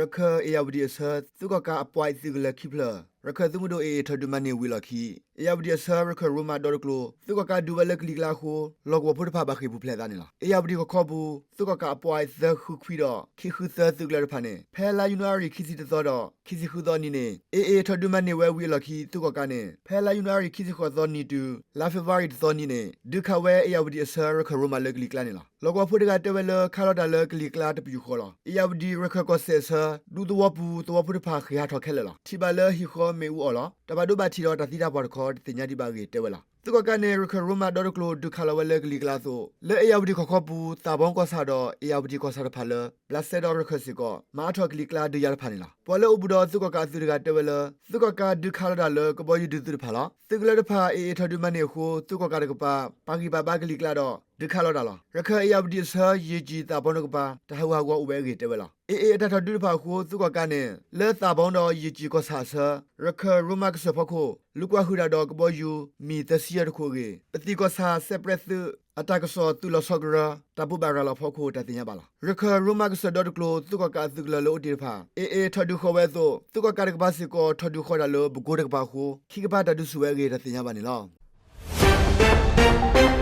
ရခၢၣ် အ့ၣ်ယၣ်ဝတံၣ်အဆၢ သုးကီၣ်ကးအပွဲးသုးကလၢၤခံဖျၢၣ် ရခၢၣ်သုးမုၢ်ဒိၣ် အ့ၣ်အ့ၣ် ထီၣ်ဒုးမၤန့ၢ်ဝံၤအလီၢ်ခံ အ့ၣ်ယၣ်ဝတံၣ်အဆၢ ရခၢၣ်ရိမၤဒီတကျိၤ သုးကီၣ်ကးဒုးဝဲလၢကလံၤကျါအဃိ လီၢ်ကဝီၤဖိတဖၣ်ဘၣ်ဃ့ၢ်ပူၤဖျဲးအသးန့ၣ်လီၤ. အ့ၣ်ယၣ်ဝတံၣ်ကီၢ်ခီပူၤ သုးကီၣ်ကးအပွဲးသၢဃုခွံဒီး ခံဃုသၢသုးကလၢၤတဖၣ်န့ၣ် ဖဲလါယနူၤအါရံၤ ခံဆံတသီဒီး ခံဆံဃုသီနံၤန့ၣ် အ့ၣ်အ့ၣ် ထီၣ်ဒုးမၤန့ၢ်ဝဲဝံၤအလီၢ်ခံ သုးကီၣ်ကးန့ၣ် ဖဲလါယနူၤအါရံၤ ခံဆံဃိးသီနံၤတုၤ လါဖ့ၤဘြူၤအါရံၤတသီနံၤန့ၣ် ဒုးခးဝဲအ့ၣ်ယၣ်ဝတံၣ်အဆၢ ရခၢၣ်ရိမၤလၢကလံၤကျါန့ၣ်လီၤ. လီၢ်ကဝီၤဖိတဂၤတဲဝဲလၢ ခးလီၤတၢ်လၢကလံၤကျါတပယူာ်ဃီလီၤ. အ့ၣ်ယၣ်ဝတံၣ် ရခၢၣ်ကီၢ်စဲၣ်အဆၢ ဒူသဝီပူၤ သဝီဖိတဖၣ်ဃ့ၢ်ဟးထီၣ်ခဲလၢာ်လီၤ. ထံၣ်ဘၣ်လၢဟံၣ်ဃီမ့ၣ်အူအီၣ်လီၤ. တၢ်ဘၣ်ဒိဘၣ်ထံးဒီးတၢ်သံတၢ်ပှၢ်တခီ တသ့ၣ်ညါဒံးဘၣ်အဂ့ၢ်တဲဝဲလီၤ. သုးကီၣ်ကးန့ၣ် ရခၢၣ်ရိမၤဒီတကျိၤ ဒုးခးလီၤဝဲလၢကလံၤကျါအသိး လၢအ့ၣ်ယၣ်ဝတံၣ်ကီၢ်ခီပူၤ သးဘီကီၢ်ဆၣ်ဒီး အ့ၣ်ယၣ်ဝတံၣ်ကီၢ်ဆၣ်တဖၣ်လၢ ဘျးစဲဒီးရခၢၣ်စ့ၢ်ကီး မၤအါထီၣ်ကလံၤကျါဒုးယၤတဖၣ်န့ၣ်လီၤ. ပှၤလၢအိၣ်ဘူးဒီးသုးကီၣ်ကးအသုးတဂၤတဲဝဲလၢ သုးကီၣ်ကးဒုးခးလီၤတၢ်လၢကဘီယူၤဒုးသုတဖၣ်လီၤ. သုးကလၢၤတဖၣ် အ့ၣ်အ့ၣ် ထီၣ်ဒုးမၤန့ၢ်အဃိ သုးကီၣ်ကးတကပၤ ပာ်ဂံၢ်ပာ်ဘါကလံၤကျါဒီး ဒုးခးလီၤတၢ်လီၤ. ရခၢၣ်အ့ၣ်ယၣ်ဝတံၣ်အဆၢ ယ့ၢ်ကၠံၣ်သးဘီတကပၤ တၢ်ဟးဂူာ်ဟးဂီၤအိၣ်ဝဲအဂ့ၢ်တဲဝဲလီၤ. အ့ၣ်အ့ၣ်အတၢ်ထီၣ်ဒုးတဖၣ်အဃိ သုးကီၣ်ကးန့ၣ် လၢသးဘီဒီးယ့ၢ်ကၠံၣ်ကီၢ်ဆၣ်အဆၢ ရခၢၣ်ရိမၤကစၢၢ်ဖီခိၣ် လူၤကွၢ်ဟုၣ်တၢ်ဒီးကဘီယူၤ မံၣ်သၢဆံယဲၢ်တခိၣ်အဂ့ၢ် ပသံၣ်ကီၢ်ဆၣ် စဲးပြဲးသုး အတၢ်ကစီၣ်သုးလီၤဆီကရၢ တၢ်ဘိးဘၣ်ရၤလီၤဖီခိၣ် တၢ်သ့ၣ်ညါဘၣ်လီၤ. ရခၢၣ်ရိမၤကစၢၢ်ဒီတကျိၤ သုးကီၣ်ကးအသုးကလၢၤလၢအိၣ်တ့ၢ်တဖၣ် အ့ၣ်အ့ၣ် ထီၣ်ဒုးဃီၤဝဲအသိး သုးကီၣ်ကးတကပၤစ့ၢ်ကီး ထီၣ်ဒုးဃီၤတၢ်လၢပကိတကပၤအဃိ ခံကပၤတၢ်ဒုးဆူၣ်ဝဲအဂ့ၢ် တၢ်သ့ၣ်ညါဘၣ်န့ၣ်လီၤ.